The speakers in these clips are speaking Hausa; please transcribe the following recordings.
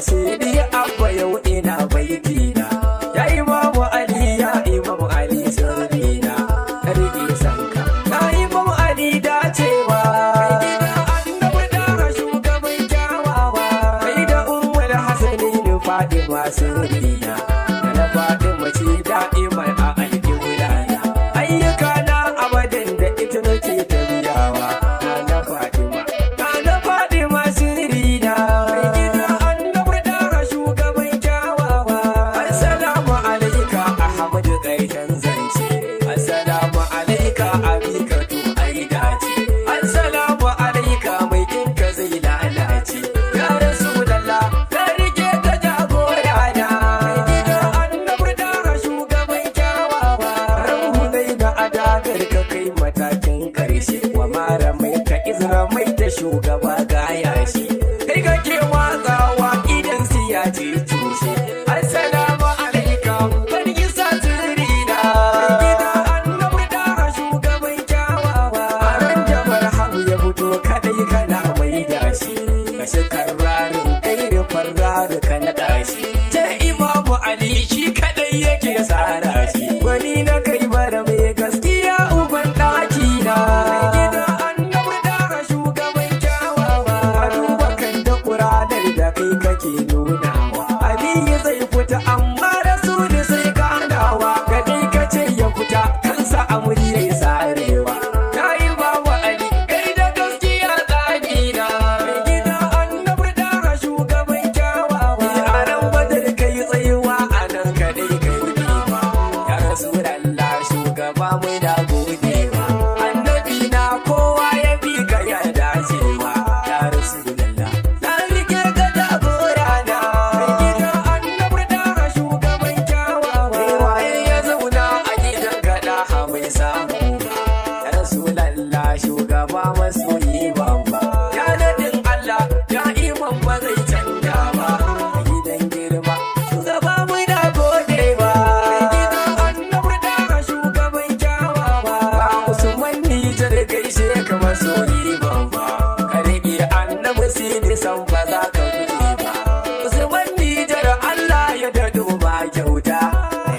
Sidi Abba, yau ina baitina. Ya Imamu Ali, ya Imamu Ali, sirrina. Na riƙe sanka. Ya Imamu Ali, dacewa. Mai gida Annabi da shugaban kyawawa. Kai da Ummul Hasanin, Fatima sirrina. Da na Fatima ce da'iman a alƙiblana. Ayyuka na abadan da ita nake tabiyawa. Na Fatima. Na Fatima sirrina. Mai gida Annabi da shugaban kyawawa. Assalamu alaika Ahmadu, ƙarshen zance. Assalamu alaika Abikatu, ai dace. Assalamu alaika, mai kinka zai lalace. Ya Rasulallah, ka rike ka jagora na. Mai gida Annabi da shugaban kyawawa. Rahu dai da adakar ka kai matakin karshe. Wa mara mai ka izra mai ta shugaba gaya shi. Kai kake watsawa idan siya ce tushe. Assalamu alaikum, ban isa sirrina. Mai gida Annabi da shugaban kyawawa. A ran da barhamu ya fito kadai kana mai dashi. Ka shi karrarin kai da farraru ka naɗa shi. Ce Imamu Ali shi kadai yake tsara shi. Wani na kai bara mai gaskiya uban ɗaki na. Mai gida Annabi da shugaban kyawawa. A duba kan da ƙuranar da kai kake nunawa. Aliyu zai fita amma Rasulu sai ganawa. Ka dai ka ce ya fita kansa a ya sarewa. Ya Imamu Ali, kai da gaskiya tsagina. Mai gida Annabi da shugaban kyawawa. A ran Badar kai tsayuwa, a nan kadai kai ba. Ya Rasulallah, shugaba mai da godewa. Annabi na, kowa ya bi ka ya dacewa. Ya Rasulallah, na rike ka jagora na. Mai gida Annabi da shugaban kyawawa. Waye ya zauna a gidan gada mai samu ba. Ya Rasulallah, shugaba masoyi babba. Ya nadin Allah, ya imam, ba zai canja ba. A gidan girma, shugaba muna gode ba. Mai gida Annabi da shugaban kyawawa. Usman Nijar gaishe ka, masoyi babba. Ka riƙe Annabi Sidi, san ba za ka guje ba. Usman Nijar, Allah ya daɗo ba kyauta.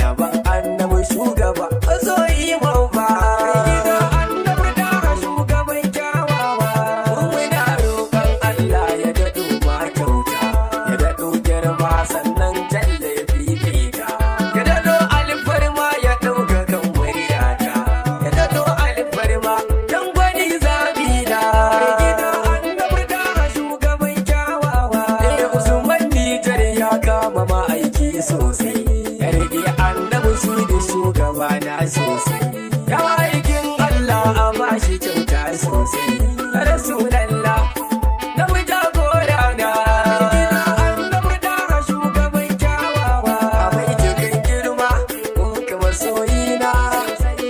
Yaban Annabi shugaba masoyi babba. Mai gida Annabi da shugaban kyawawa. Muna roƙon Allah ya daɗo ma kyauta. Ya daɗo girma, sannan jalle fifita. Ya daɗo alfarma, ya ɗauka kan muryata. Ya daɗo alfarma dan gwani zabina. Mai gida Annabi da shugaban kyawawa. Eh, Usman Nijar ya kama ma'aiki sosai. Ya rike Annabi shi da shugaba na sosai. Ya aikin Allah, a bashi kyauta sosai. Ya Rasulallah, na mu jagora na. Mai gida Annabi da shugaban kyawawa. A mai cikin girma, kun ka masoyina.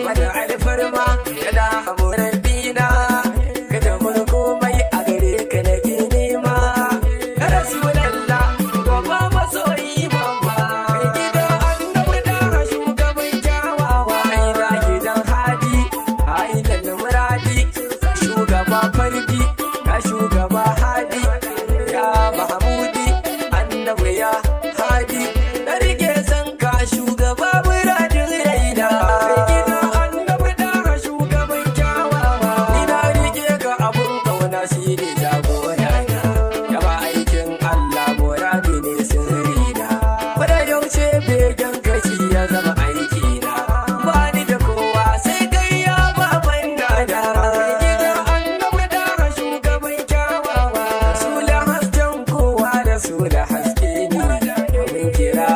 Mada alfarma, yana hamuran dina. Kada mun komai a gare ka nake nema. Ya Rasulallah, gaba masoyi babba. Mai gida Annabi da shugaban kyawawa. Ai na gidan hadi, ai muradi. Shugaba fardi, ya shugaba hadi. Ya Mahamudi, Annabi ya hadi. Na rike san ka shugaba muradin raina. Mai gida Annabi da shugaban kyawawa. Ina rike ka abun kauna, shi ne jagora na. Yaba aikin Allah, muradi ne sirrina. Wada yaushe begen kashi ya zama aiki na. Ba ni da kowa sai kai, ya baban dada. Mai gida Annabi da shugaban kyawawa. Rasula hasken kowa, Rasula haske ne. Mun kira